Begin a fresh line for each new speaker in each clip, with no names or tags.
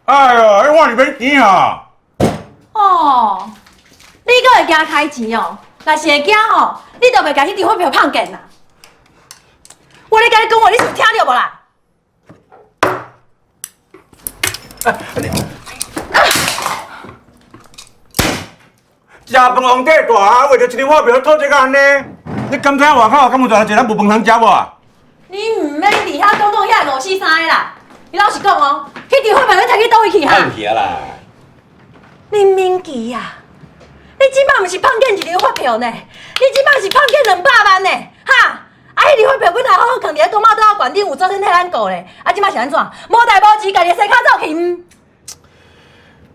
哎喲，彼我是免錢啊！
哦，你閣會驚開錢哦？若是會驚吼，你就袂共彼張發票麭見啦。我咧共你講話，你是有聽著無啦？
食飯皇帝大啊，為著一張發票討這個按呢？你敢知影外口敢有偌濟人無飯通食無啊？
你毋免佇遐講講遐五四三的啦。你老實講哦，彼張發票你提去佗位去哈？
去啊啦！
林明基啊，你這擺毋是麭見一張發票呢？你這擺是麭見200萬呢？哈！啊，彼張發票本來好好囥佇咧多馬桌仔懸頂，有祖先替咱顧咧。啊，這擺是按怎？無代無誌，家己洗跤走去毋？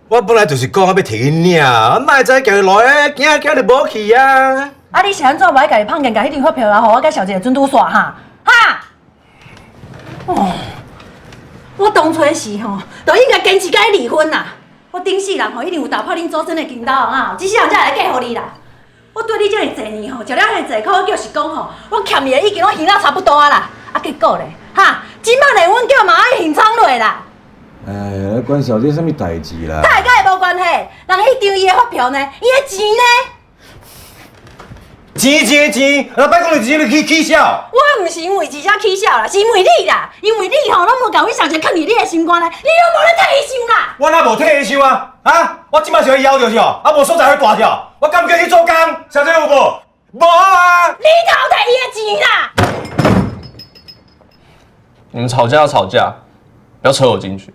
我本來就是講欲提去領，我哪會知行落來，驚驚就無去啊！
啊，你是按怎無愛家己麭見，共彼張發票來予我佮小姐準拄煞哈？哈！哦，我當初時吼，就應該堅持共伊離婚啦。我頂世人吼，一定有踏破恁祖先的筋頭啊，這世人才會來嫁予你啦。我對你這麼濟年吼，食了遐濟苦，就是講吼，我欠伊的已經攏還了差不多啊啦。啊，結果咧，哈，這擺連阮囝嘛愛還倉落啦。
哎，關小姐啥物代誌啦？
他會佮伊無關係，人彼張伊的發票呢，伊的錢呢？
錢錢錢，老闆講你錢你去起痟。
我毋是因為錢才起痟啦，是因為你啦，因為你吼攏無共阮小姐囥佇你的心肝內，你攏無咧替伊想啦。
我哪無替伊想啊？啊！我這擺是予伊枵著是哦，啊無所在予蹛著，我敢叫伊去做工？小姐有無？無啊！
你偷提伊的錢啦！
你們吵架要吵架，不要扯我進去。